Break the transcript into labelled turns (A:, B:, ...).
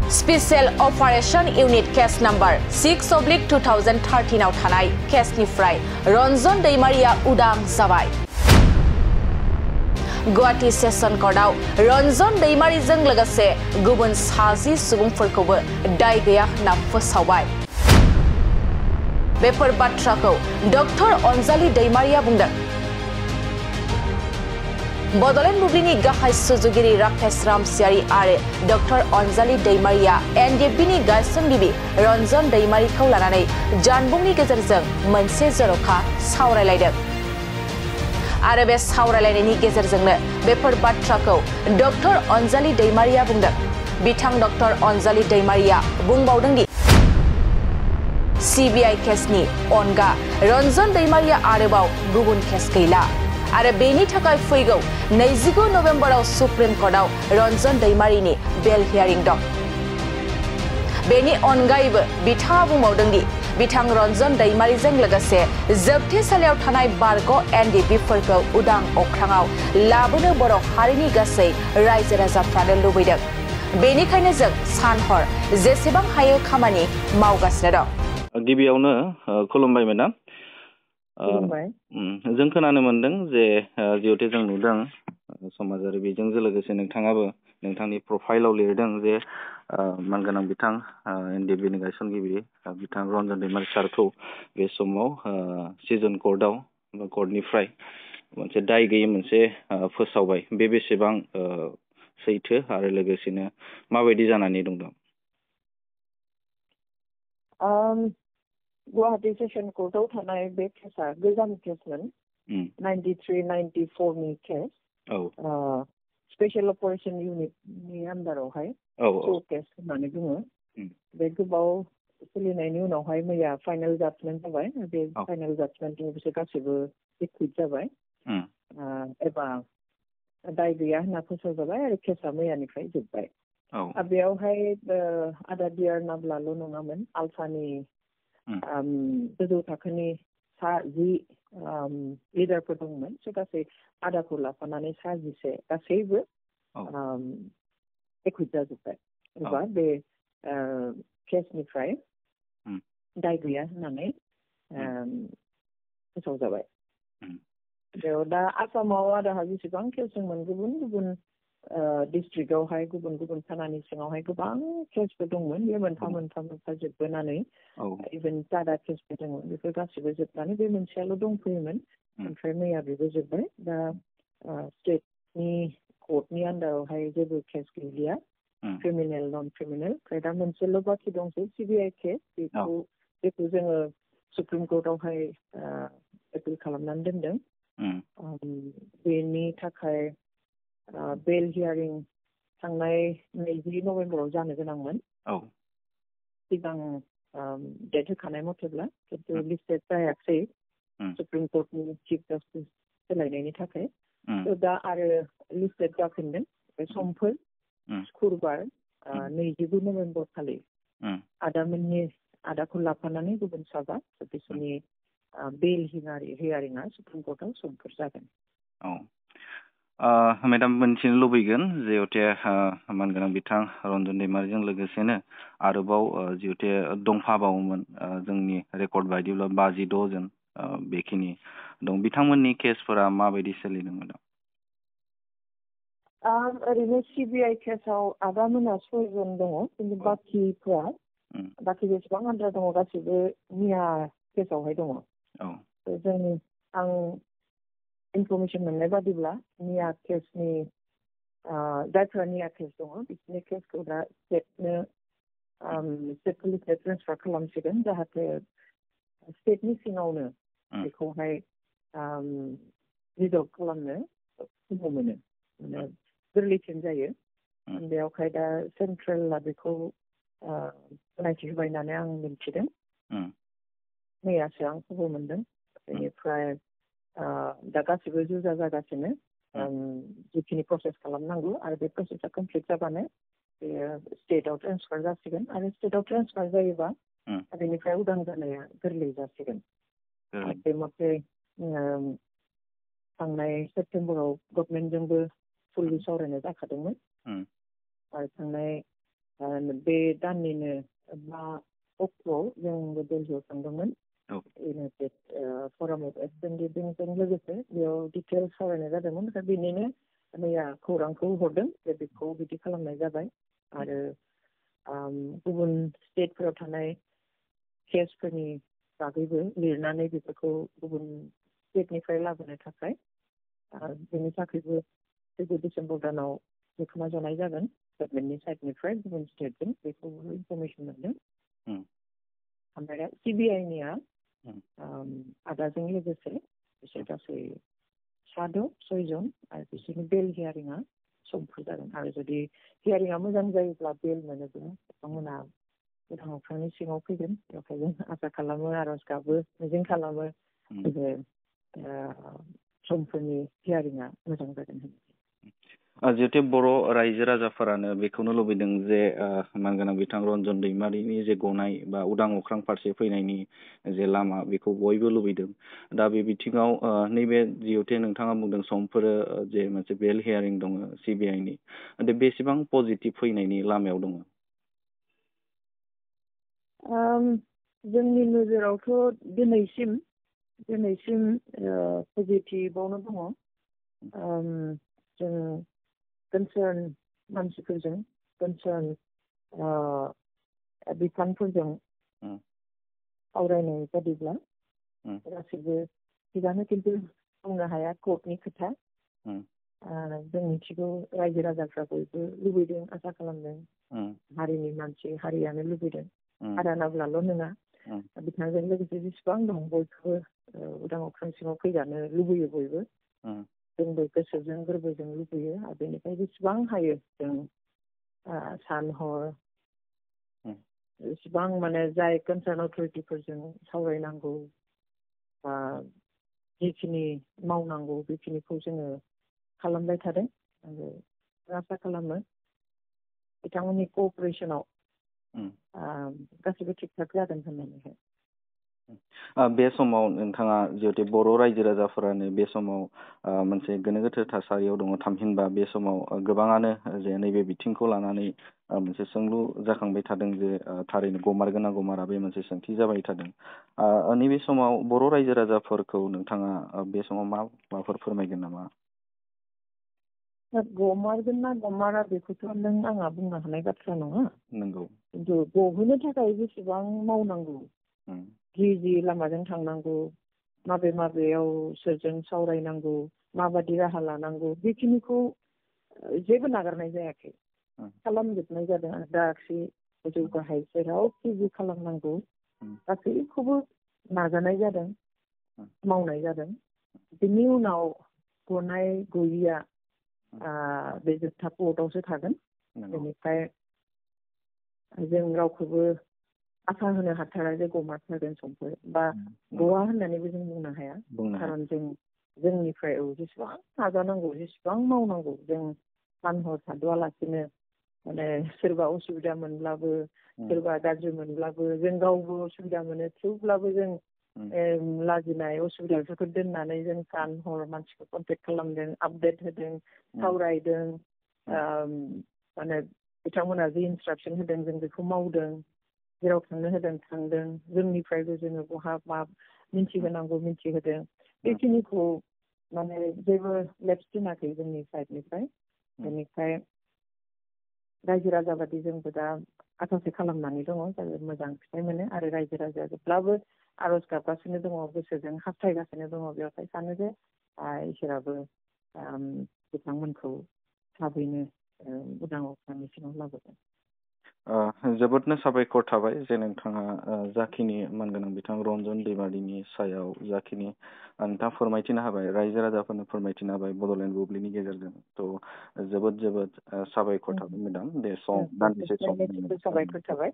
A: Special Operation Unit Case Number 6/2013 आव थानाय केसनिफ्राय रन्जन दैमारिया उदां जाबाय। गुवाहाटी सेशन कर्टआव रन्जन दैमारिजों लोगोसे गुबुन 60 सुबुंफोरखौबो दाय गैया होनना फोसावबाय। बेफोर बाथ्राखौ डक्टर अनजालि दैमारिया बुंदों। बडलेण्ड बुब्लिनि गाहाय सुजुगिरि राकेश रामसियारि आरो डक्टर अनजालि दैमारिया एनडिएफबिनि गायसनगिरि रन्जन दैमारिखौ लानानै जानबुंनि गेजेरजों मोनसे जर'खा सावरायलायदों। आरो बे सावरायलायनायनि गेजेरजोंनो बेफोर बाथ्राखौ डक्टर अनजालि दैमारिया बुंदों। बिथां डक्टर अनजालि दैमारिया बुंबावदों दि सीबीआई केसनि अनगा रन्जन दैमारिया आरोबाव गुबुन केस गैला आरो बेनि थाखाय फैगौ 29 नभेम्बराव सुप्रिम कर्टआव रन्जन दैमारिनि बेल हियारिं दं। बेनि अनगायैबो बिथाङा बुंबावदों दि बिथां रन्जन दैमारिजों लोगोसे जोबथेसालियाव थानाय बारग' एनडिएफबिफोरखौ उदां अख्राङाव लाबोनो बर' हारिनि गासै रायजो राजाफ्रानो लुबैदों। बेनिखायनो जों सानहर जेसेबां हायो खामानि मावगासिनो दं।
B: गिबियावनो खुलुमबाय मेडाम। जों खोनानो मोनदों जे जिहेतु जों नुदों समाजारि बिजोंजों लोगोसे नोंथाङाबो नोंथांनि प्रफाइलाव लिरदों जे मानगोनां बिथां एनडिएफबिनि गायसनगिरि बिथां रन्जन दैमारि सारखौ बे समाव सिजन कर्टनिफ्राय मोनसे दाय गैयै मोनसे फोसावबाय। बे बेसेबां सैथो आरो लोगोसेनो माबायदि जानानै दं?
C: गुवाहाटी सेशन कर्टआव थानाय बे केसा गोजाम केसमोन, 93-94 नि केस। स्पेशल अपारेशन इउनिटनि आन्दारावहाय केस होननानै बुङो। बे गोबाव सोलिनायनि उनावहाय मैया फाइनाल जाजमेन्ट जाबाय। बे फाइनाल जाजमेन्टआव बिसोर गासैबो एक्विट जाबाय एबा दाय गैया होनना फोसावजाबाय आरो केसा मैयानिफ्राय जोब्बाय। बेयावहाय आदा डियार नाब्लाल' नङामोन, आल्फानि गोजौ थाखोनि 10 लिडारफोर दंमोन। गासै आदाखौ लाफानानै 11 गासैबो एक्विट जाजोब्बाय एबा बे केसनिफ्राय दाय गैया होननानै फोसावजाबाय। बेयाव दा आसामाव आदाहा जेसेबां केस दंमोन गुबुन गुबुन डिस्ट्रिक्टआवहाय गुबुन गुबुन थानानि सिङावहाय गोबां केसफोर दंमोन। बे मोनफा जोबबोनानै इभेन सादा केसफोर दंमोन, बेफोर गासिबो जोबनानै बे मोनसेयाल' दंफैयोमोन। ओमफ्राय मैया बेबो जोब्बाय। दा स्टेटनि कर्टनि आन्दारावहाय जेबो केस गैलिया, क्रिमिनेल नन क्रिमिनेल। ओमफ्राय दा मोनसेल' बाखि दंसै सिबिआइ केस, बेखौ जोङो सुप्रिम कर्टआवहाय एपिल खालामनानै दोनदों। बेनि थाखाय बेल हियारिं थांनाय 20 नभेम्बराव जानो गोनांमोन। सिगां डेट होखानाय मथेब्ला, खिन्थु लिस्टेड जायाखसै सुप्रिम कर्टनि चिफ जास्टिस सोलायनायनि थाखाय। दा आरो लिस्टेड जाफिनदों बे समफोर। शुक्रबार 29 नभेम्बर खालि आदाखौ लाफानानै गुबुन 7 बिसोरनि बेल हियारिंआ सुप्रिम कर्टआव समफोर जागोन।
B: मेडाम, मोनथिनो लुबैगोन जिहेतु मानगोनां बिथां रन्जन दैमारिजों लोगोसेनो आरोबाव जिहेतु दंफाबावोमोन, जोंनि रेकर्ड बायदिब्ला 56 जन बेखिनि दं। बिथांमोननि केसफोरा माबायदि सोलिदों मेडाम?
C: ओरैनो सिबिआइ केसाव आदामोना 6 जन दङ, खिन्थु बाखि जेसेबां आद्रा दङ गासैबो मिया केसावहाय दङ। आं इनफरमेसन मोननाय बादिब्ला मिया केसनि जायफोरा मिया केस दङ बिसोरनि केसखौ दा स्टेट पुलिसनो ट्रेन्सफार खालामसिगोन, जाहाथे स्टेटनि सिङावनो बेखौहाय रिजल्भ खालामनो खाबु मोनो, गोरलैसिन जायो। बेयावहाय दा सेन्ट्रेला बेखौ गनायथि होबाय होननानै आं मिन्थिदों। मैयासो आं खबर मोनदों। बेनिफ्राय दा गासिबो जुजा जागासिनो, जिखिनि प्रसेस खालामनांगौ, आरो बे प्रसेसा कमप्लिट जाबानो बेयो स्टेटआव ट्रेन्सफार जासिगोन। आरो स्टेटआव ट्रेन्सफार जायोबा बेनिफ्राय उदां जानाया गोरलै जासिगोन। बे मथे थांनाय सेप्तेम्बराव गभर्नमेन्टजोंबो फुललि सावरायनाय जाखादोंमोन। आरो थांनाय बे दाननिनो 5 अक्ट'आव जोंबो दिल्लीयाव थांदोंमोन इउनाइटेड फराम अफ एसेम्बलिजों लोगोसे बेयाव डिटेल्स सावरायनाय जादोंमोन दा बेनिनो मैया खौरांखौ हरदों जे बेखौ बिदि खालामनाय जाबाय आरो गुबुन स्टेटफोराव थानाय केसफोरनि बागैबो लिरनानै बेफोरखौ गुबुन स्टेटनिफ्राय लाबोनो थाखाय बेनि थाखायबो फैगौ डिसेम्बर दानाव जथुमा जनाय जागोन गभर्नमेन्टनि साइडनिफ्राय गुबुन स्टेटजों बेखौबो इनफरमेसन मोनदों ओमफ्राय दा CBI-निया आदाजों लोगोसे बिसोर गासै 6 जन आरो बिसोरनि बेल हियारिंआ समफोर जागोन आरो जुदि हियारिंआ मोजां जायोब्ला बेल मोनोब्ला बिथांमोना उदां अख्रांनि सिङाव फैगोन बेवहाय जों आसा खालामो आरज गाबो मिजिं खालामो जे समफोरनि हियारिंआ मोजां जागोन होननानै
B: जिहेतु बर' रायजो राजाफोरानो बेखौनो लुबैदों जे मानगोनां बिथां रन्जन दैमारिनि जे गनाय बा उदां अख्रां फारसे फैनायनि जे लामा बेखौ बयबो लुबैदों दा बे बिथिङाव नैबे जिहेतु नोंथाङा बुंदों समफोर जे मोनसे बेल हियारिं दङ CBI-नि बेसेबां पजिटिभ फैनायनि लामायाव दङ
C: जोंनि नोजोरावथ' दिनैसिम पजिटिभआवनो दङ जों कनसार्न मानसिफोरजों कनसार्न बिफानफोरजों सावरायनाय बादिब्ला गासैबो थिगानो खिन्थु बुंनो हाया कोर्टनि खोथा जों मिथिगौ रायजो राजाफ्रा बयबो लुबैदों आसा खालामदों हारिनि मानसि हारियानो लुबैदों हारानाब्लाल' नङा बिथांजों लोगोसे जेसेबां दं बयखौबो उदां अख्रां सिङाव फैजानो लुबैयो बयबो जोंबो गोसोजों गोरबोजों लुबैयो आरो बेनिफ्राय जेसेबां हायो जों सान हर जेसेबां माने जाय कनसार्न अथरिटिफोरजों सावरायनांगौ बा जिखिनि मावनांगौ बेखिनिखौ जोङो खालामबाय थादों आरो आसा खालामो बिथांमोननि क'अपारेसनाव गासैबो थिग थाक जागोन होननानैहाय
B: बे समाव नोंथाङा जिहेतु बर' रायजो राजाफोरानो बे समाव मोनसे गोनो गोथो थासारियाव दङ थामहिनबा बे समाव गोबाङानो जे नैबे बिथिंखौ लानानै मोनसे सोंलु जाखांबाय थादों जे थारैनो गमारगोन ना गमारा बे मोनसे सोंथि जाबाय थादों नैबे समाव बर' रायजो राजाफोरखौ नोंथाङा बे समाव माबाफोर फोरमायगोन नामा
C: गमारगोन ना गमारा बेखौथ' नों आंहा बुंनो हानाय बाथ्रा नङा
B: नंगौ
C: खिन्थु गहोनो थाखाय जेसेबां मावनांगौ जि लामाजों थांनांगौ माबेयाव सोरजों सावरायनांगौ माबादि राहा लानांगौ बेखिनिखौ जेबो नागारनाय जायाखै खालामजोबनाय जादों आरो दा गोजौ गाहाय जेरावखि जि खालामनांगौ गासैखौबो नाजानाय जादों मावनाय जादों बिनि उनाव गनाय गैयिया बे जोबथा कर्टआवसो थागोन बेनिफ्राय जों रावखौबो आसा होनो हाथारा जे गमारथारगोन समफोर बा गवा होननानैबो जों बुंनो हाया खारन जोंनिफ्राय जेसेबां नाजानांगौ जेसेबां मावनांगौ जों सान हर थाद'आलासिनो माने सोरबा असुबिदा मोनब्लाबो सोरबा गाज्रि मोनब्लाबो जों गावबो असुबिदा मोनो थेवब्लाबो जों लाजिनाय असुबिदाफोरखौ दोननानै जों सान हर मानसिखौ कन्टेक्ट खालामदों आपडेट होदों सावरायदों माने बिथांमोना जि इन्सट्राक्सन होदों जों बेखौ मावदों जेराव थांनो होदों थांदों जोंनिफ्रायबो जोङो बहा मा मिन्थिहोनांगौ मिन्थिहोदों बेखिनिखौ माने जेबो लेप्स दोनाखै जोंनि साइडनिफ्राय बेनिफ्राय रायजो राजा बादि जोंबो दा आसासो खालामनानै दङ मोजां फिथाइ मोनो आरो रायजो राजाया जेब्लाबो आरज गाबगासिनो दङ गोसोजों हास्थायगासिनो दङ बेवहाय सानो जे इसोराबो बिथांमोनखौ थाबैनो उदां अख्रांनि सिङाव लाबोगोन
B: जोबोदनो साबायखर थाबाय जे नोंथाङा जाखिनि मानगोनां बिथां रन्जन दैमारिनि सायाव जाखिनि नोंथाङा फोरमायथिनो हाबाय रायजो राजाफोरनो फोरमायथिनो हाबाय बड'लेण्ड बुब्लिनि गेजेरजों थ' जोबोद साबायखर थाबाय मेडाम दे सम दान्दिसे सम
C: साबायखर थाबाय